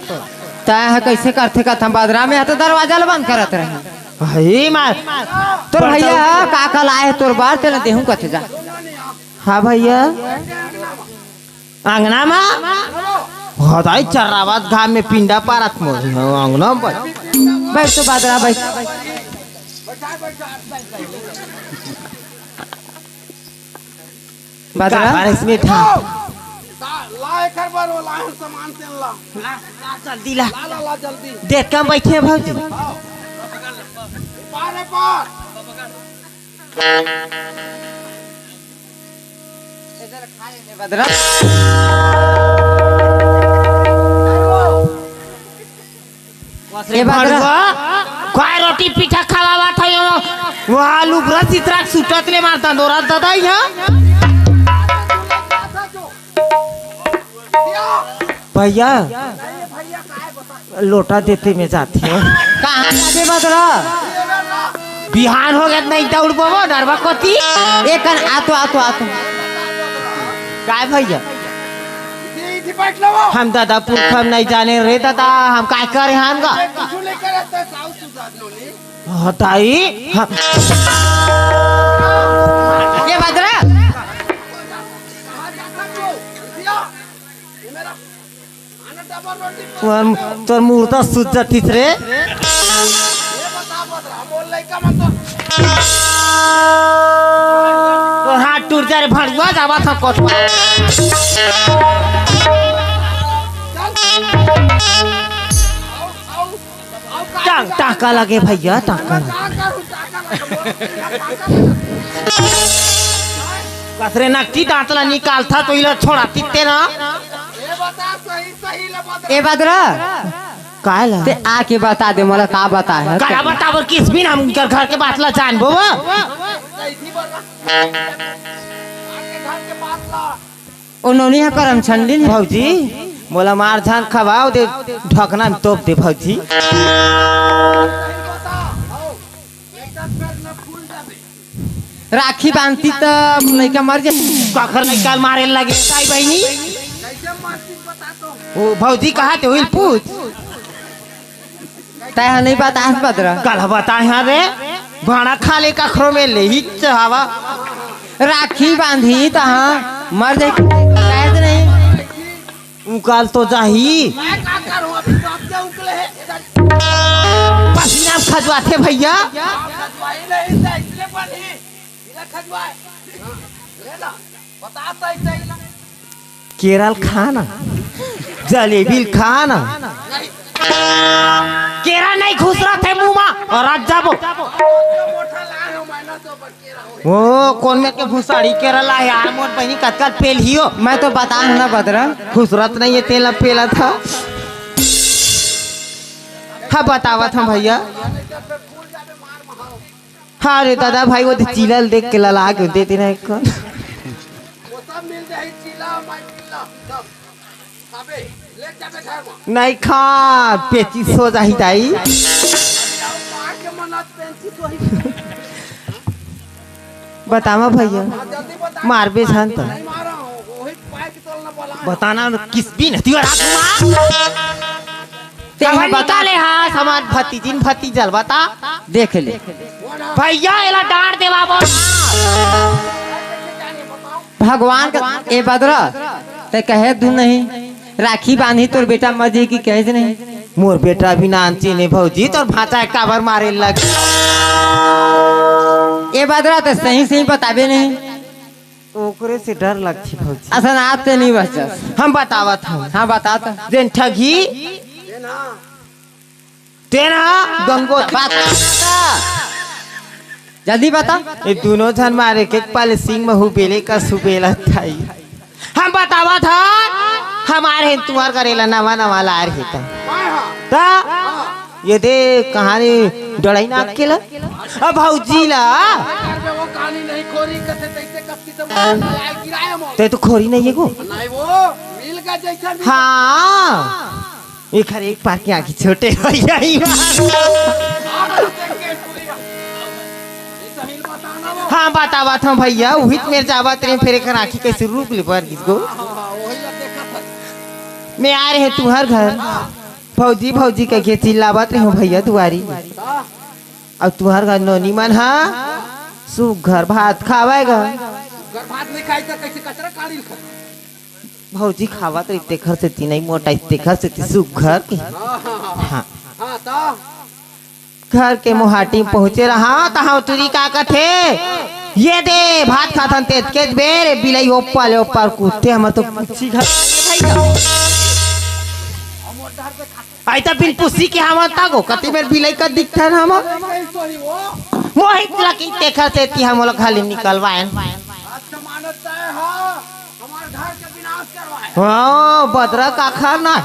तैं ह कइसे करथे कथम बदरा में, ह तो दरवाजा ल बंद करत रहे। हे मार। तोर भैया ह का का लाए हे तोर बर, तेला देहूं कथे जा। हाँ भैया। अंगना मा? हाँ दाई, चर्रावत घाम में पिंडा पारत मोर। हाँ, अंगना में बैठ। बैठ तो बदरा, बैठ। बदरा? का बारिश में ठा- ला, ला एकर बर, वो लाहन सामान तेन ला। ला, ला, जल्दी ला। ला, ला, ला, जल्दी। देख के हम बैठे हैं भौजी। पार है, पार। बदरा। ए बदरा। भड़ुआ, काय रोटी पीठा खवावत हयो? वो आलू ब्रस इतरा सुटत ले मारता नोरा दादा यहाँ। भैया, लोटा देते में जाते हो। कहाँ जाते बदरा? बिहान हो गया, नहीं दौड़ बोबो, डरवा कोती। एकन आतो, आतो, आतो। काय भैया? हम दादा पुरखा नहीं जाने रे दादा, हम काय करे हन गा? हटाई, हम ये बदरा। तोर, तोर मुर्दा सुत जातिस रे। तोर हाथ टूट जा रे भड़ुआ, जावा था कोटवा। टांग, टांका लगे भैया, टांका लगे। कसरे नकटी दांत ला निकालथा तो इला छोड़ा तित्ते ना। ए बदरा, काय ला? ते आके बता दे मोला का बता है। का बता बर किस बिन हम उनकर घर के बात ला जानबो वो? ओ नोनी ह करम छंडी ने। भौजी, मोला मार झान खवाओ दे, ढकना में तोप दे भौजी। राखी बांधती त लइका मर जाए। काखर लइका मारे लगे ताई बहिनी। ओ भौजी कहा ते हुई पूछ। तैं ह नहीं बतास बदरा। कल बताए हाँ रे, भाड़ा खा ले कखरो में ले ही चाहवा। राखी बांधी तहाँ मर जाए, कहे तो नहीं। उकाल तो जाही। मैं का करूं, अभी तो आपके उकले है। पसीना खजवाथे भैया। आप खजवाई नहीं, तो इसलिए बनी। इला खजवाए। हाँ, ले ला। बता तो ऐसे ही ला। केरल खाना, जलेबी खाना। केरा नहीं खुसरथे मुंह मा, अरज जाबो। ओ, कोन में के भुसाड़ी केरा ला यार, मोर बहिनी कतका पेल हियो। मैं तो बता ना बदरा। खुसरत नहीं है, तेला पेला था। हाँ, बतावत हम भैया। हाँ रे दादा भाई, वो दे चीला ल देख के लला के देते ना एक। वो सब मिल जाही, चीला, माई चीला, सब। अबे, ले जाबे घर में। नहीं खा, पेचिस हो जाही दाई। अरे, आओ, मार के मना पेचिस होही। बतावा भैया, हाँ, जल्दी बता। मारबे झन त। नहीं मारा हूँ, वही पाइप तोड़ना बोला। बताना न किस दिन हतियो रात मा। ते कहाँ बता। निकाले हाँ सामान भतीजिन भतीजल बता। देख ले। भैया एला डांट देवा बोल। भगवान का ए बदरा, ते कहे धुन नहीं, राखी बांधी तोर बेटा मर जाही कि कहे नहीं। मोर बेटा भी नानचिन हे भौजी, तोर भांचा काबर मारे लग। ए बदरा, ते सही सही बताबे नहीं। ओकरे से डर लगथे भौजी। असन आते नहीं बस जस। हम बतावत हन। हाँ, बता तो। जेन ठगी तेन ह गंगोत्री। बात जल्दी बता। ये दुनों झन मारे के पाले सिंह महू बेले का सुबेला थाई। हम बतावत हन, हमारे तुंहर करेला नवा नवा लार हे त। त ये दे कहानी डड़ाई नाक के ला। अब भौजी ला। अरे वो कहानी नहीं खोरी कथे तैसे कस की सब गिराए मोर। ते तो खोरी नहीं है को। नहीं वो मिल गया जैसा भी। हाँ। एकर एक पार के आँखी छोटे हो जाई। हाँ, बतावत हूँ भैया, उहित मेर जावत रहे, फिर एकर आँखी कैसे रुक ले पर गिस गो। मैं आ रहे तुहर घर, भौजी, भौजी कहिके चिल्लावत रहे भैया दुआरी। अब तुहर घर नोनी मन हा सुग्घर भात खावय गा। घर भात नहीं खाई तो कैसे कचरा काढ़ी? भौजी खावत रही, तेखर सेती नहीं मोटाई, तेखर सेती सुग्घर के। हाँ, हाँ, हाँ। हाँ। हाँ, तो? घर के मुहाटी में पहुंचे रहा, त हौतुरी का कथे, "ये दे, भात खाथन तेतकेच बेर, ए बिलाई ओप्पा ले ओप्पा कूदथे, हमर तो पूछी घर।" आई त बिन पूछी के हमन तको, कति बेर बिलाई का दिखथन हमन। मोहित लकी तेखर सेती हमन ला खाली निकलवाएन। अच्छा, मानत है, हाँ। हमार घर के विनाश करवाए। हाँ, बदरा काखर ना।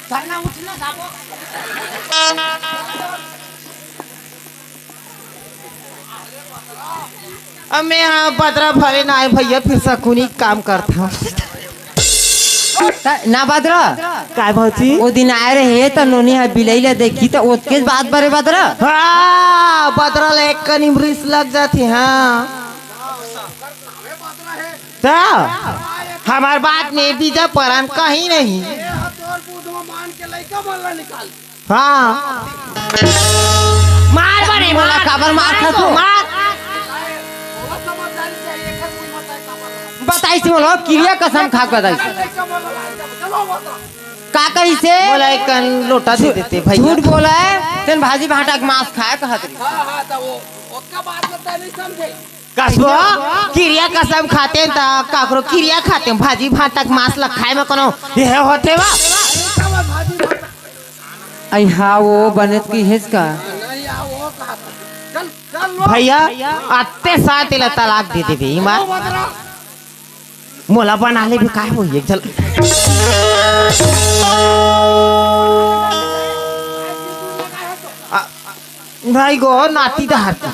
सरना उठना जाबो। अब मैं हाँ बदरा भरे ना आए भैया, फिर सकुनी काम करता। त-, ना बदरा। काय भौजी? वो दिन आए रहे त नोनी ह बिलाई ला देखी त ओतकेच बात बरे बदरा। हाँ, बदरा ला एक कनी रिस लग जाती, हाँ। त हमार बात में बीजा परान कहीं नहीं। हाँ। मार बने, मोला मार। काबर मार खाथो? मार। बताइस मोला, किरिया कसम खा के बताइस। का कहिसे? मोला एक कन लोटा दे देते भैया। झूठ बोला है, तेन भाजी भाटा के मांस खाए कहत रही। हाँ, हाँ, तो वो, ओतका बात ला तैं नहीं समझे। कसबो, किरिया कसम खाते त काकरो किरिया खाते, भाजी भाटा के मांस ला खाए में कोनो ये होथे वा? अई हाँ, वो बने त की हेस का? भैया, आते साथ एला तलाक दे देबे, ईमान। मोला बना ले भी काय होई, एक झल। आ, भाई गो, नाती डहर के।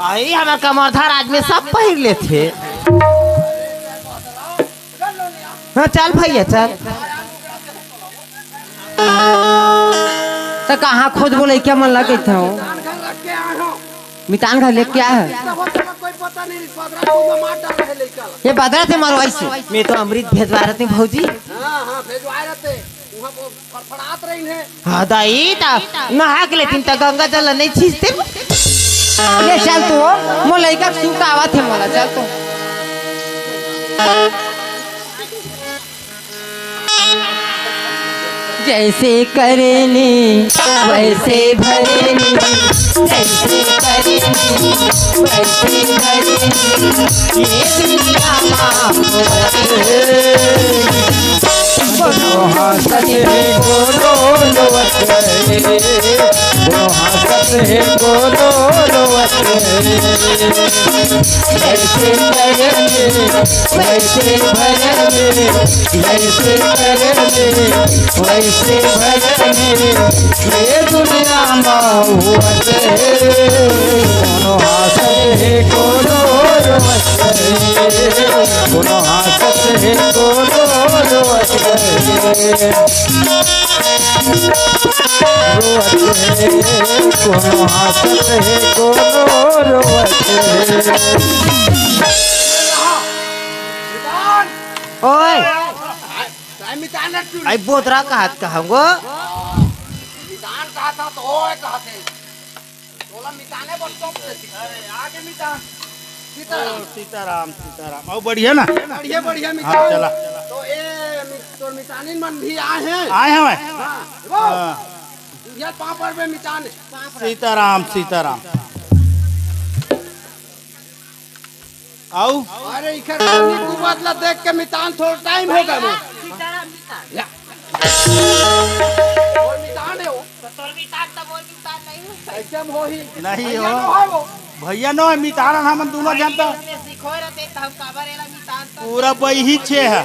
आई, हमर कमरधर आदमी सब पहिर लेथे। हाँ, चल भैया, चल। त कहाँ खोजबो लइका मन ला कहिथव? मितान घर लेके आए हे। ये बदरा से मारो ऐसे। मैं तो अमृत भेजवा रहे थे भौजी। हाँ, हाँ, भेजवाए रहते। वहाँ वो फड़फड़ात रही है। हाँ दाई, ता नहा के लेतिन त गंगा जल नहीं छींचते। ले चल तू, मोर लइका के सूत आवत हे मोला, चल तू। जैसे करेनी वैसे भरेनी, जैसे करेनी वैसे भरेनी, ये दुनिया मा होवत हे। कोनो हंसत हे, कोनो रोवत हे, कोनो हंसत हे, कोनो रोवत हे। जैसे करेनी वैसे भरेनी, जैसे करेनी वैसे भरेनी, ये दुनिया मा होवत हे। कोनो हंसत हे, कोनो रोवत हे, कोनो हंसत हे, कोनो रोवत हे। रोवत हे, कोनो हंसत हे, कोनो रोवत हे। ओए। काय मितान रे तू? आई बोतरा कहत कहंगो। मितान कहत हे त ओए कहत हे। तोला मिताने बोल तो। अरे, आगे मितान। सीताराम। ओ, सीताराम, सीताराम। अउ बढ़िया ना? बढ़िया, बढ़िया मितान। हाँ, चला। तो ए, मि-, तोर मितानिन मन भी आए हे। आए हे भाई? हाँ, वो। हाँ। दुधिया पापड़ में मितान हे। सीताराम, सीताराम। अउ? अरे, इखर पानी कुबत ला देख के मितान थोड़ा टाइम हो गया वो। या। वो मितान हे वो। तोर मितान त मोर मितान नहीं हो। कैसे हम होही? नहीं भैया हो। नो है वो। भैया नो है, मितान हमन दोनों जानता। हमने सिखोय रहते त हम काबर एला मितान त पूरा बही छे है।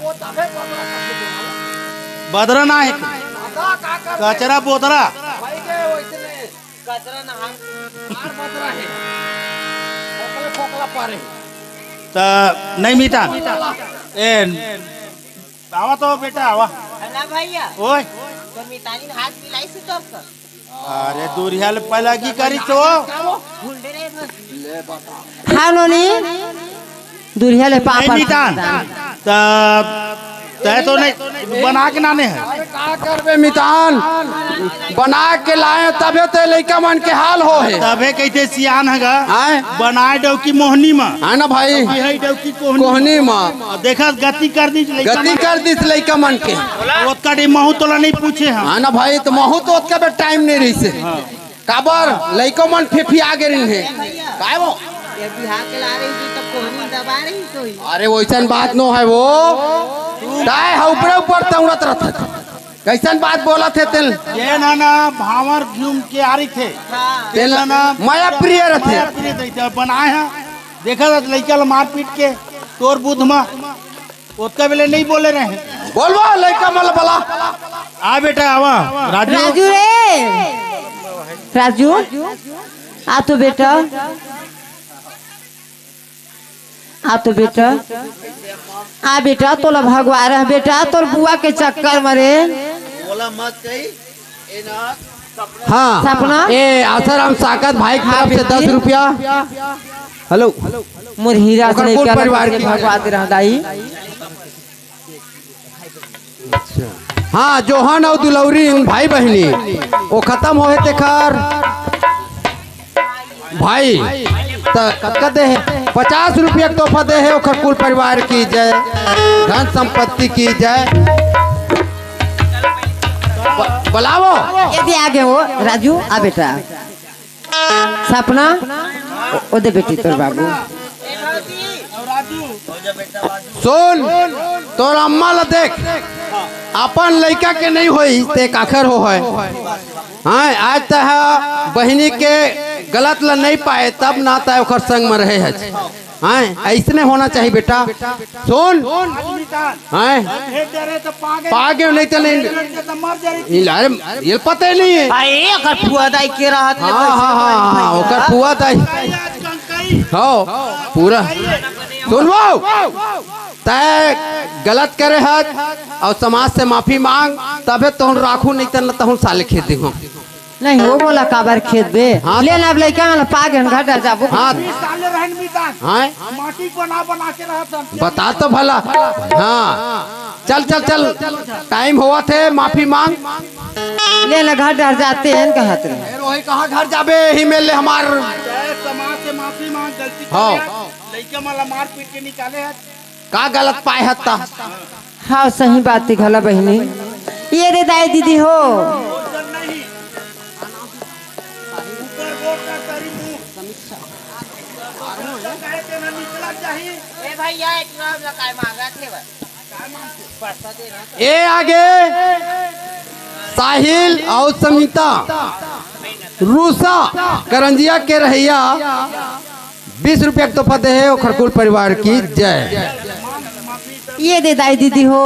वो तबे बदरा करके देना। बदरा ना है। का, का कर कचरा बोतरा। भाई के वैसने। कचरा ना है। मार बदरा है। फोकला, फोकला पारे। त नहीं मितान। ए, आवा तो बेटा, आवा। है ना भैया? ओए। तो मितानी हाथ मिलाई से तो कर। अरे, दूरिया ले पहला की करी तो। भूल दे रहे हैं। हाँ, नोनी। दूरिया ले पापड़। नहीं मितान। त तय तो नहीं, बना के नाने है। अरे, का करबे मितान? बना के लाए तबे ते लइका मन के हाल हो है। तबे कहते सियान है गा। आए? बनाए डौकी मोहनी मा। है ना भाई? बिहाई डौकी कोहनी। कोहनी मा। आ, देखा गति कर दी लइका गति मन। कर दी लइका मन के। ओतका डे महू तोला नहीं पूछे हम। है ना भाई, तो महू तो ओतका बे टाइम नहीं रही से। हाँ। काबर लइको मन फिफिया गे रही है। काय वो? ये बिहार के ला रही थी तो कोहनी दबा रही तो ही। अरे वैसन बात नो है वो। ताय है ऊपरे ऊपर तौड़त रहत है। कैसन बात बोलत हे तेल? जेन ह ना भांवर घूम के आ रहिथे। हाँ। तेल तेन ह ना मया प्रिय रथे। मया प्रिय रथे। बनाए ह। देखा था लइका ल मारपीट के तोर बुध म। ओतका बेले नहीं बोले रहे। बोलबो लइका मन ल बला। आ बेटा आवा। राजू। राजू रे। राजू। आ तो बेटा। आ तो बेटा, आ बेटा, तोला भगवा रह बेटा, तोर बुआ के चक्कर मरे। बोला मत कही, ए ना, सपना। हाँ। सपना? ए, आसाराम साकत भाई की हाँ, तरफ से बेटी। दस रुपया। हेलो। मोर हीरा से ओकर कुल लेकर परिवार के की। भगवा दे रहा दाई। हाँ, जोहन अउ दुलौरी इन भाई बहिनी, वो खत्म होहे तेखर भाई, त कतका दे हे? पचास रुपया के तोहफा दे हे, ओखर कुल परिवार की जय, धन संपत्ति की जय। ब-, बुलावो। ये दे आगे हो, राजू, आ बेटा। सपना, ओ दे बेटी तोर बाबू। सुन, तोर अम्मा ला देख, अपन लइका के नहीं होई, ते काखर हो है। हाँ, आज तह बहिनी के गलत ला नहीं पाए, तब ना तय ओकर संग में रहे है। हाँ, ऐसने होना चाहिए बेटा। सुन। हाँ। पागे नहीं तो नहीं। अरे, ये पता ही नहीं है। अरे, एकर फुआ दाई के रहत हे, हाँ, हाँ, हाँ, हाँ, ओकर फुआ दाई। हाँ, पूरा। सुनबो, तय गलत करे हत अउ समाज से माफी मांग, तबे तोहन राखू, नहीं त न तोहन साले खेत देहूं। नहीं हो, मोला काबर खेत बे? हाँ। ले ना, अब लइका मन पागे हन, घर डर जाबो। हाँ। बीस साल ले रहन मितान। हाँ। माटी बना बना के रहत हन। बता तो भला। हाँ। चल, चल, चल। टाइम होवत हे, माफी मांग। ले ना, घर डर जाते हैं, कहत रहे। ए, रोही, कहाँ घर जाबे? ही मिल ले हमार। जय समाज से माफी मांग, गलती हाँ। कर लिया। लइका मन ला मार पीट के निकाले हत। का गलत पाए हत त? हाँ, सही बात हे घला बहिनी। ये रे दाई दीदी हो। ए भैया, एक नाम लगाए मांगत हे बस। ए आगे साहिल अउ समिता रूसा करंजिया के रहइया बीस रुपया के तोहफा दे हे, ओखर कुल परिवार की जय। ये दे दाई दीदी हो,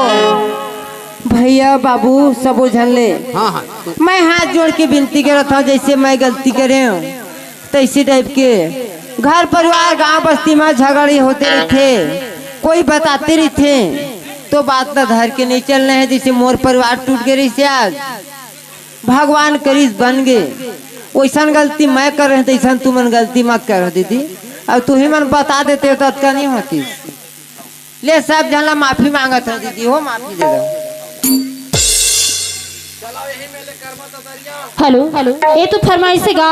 भैया बाबू सबो झन ले हाँ, हाँ। मैं हाथ जोड़ के विनती करत हूँ, जैसे मैं गलती करे हूँ तैसे टाइप के घर परिवार गांव बस्ती में झगड़े होते रहिथे, कोई बताते रहिथे तो बात ला धर के नहीं चलना हे। जैसे मोर परिवार टूट गे रहिसे आज, भगवान करिस बन गे, वैसन गलती मैं करे हूँ तैसन तुमन गलती मत करो दीदी। अब तुही मन बता देते हो तो अतका नहीं होतिस। ले सब झन ला माफी मांगत हूँ दीदी हो, माफी दे दो। हेलो, हेलो, ये तो फरमाइश हे गा।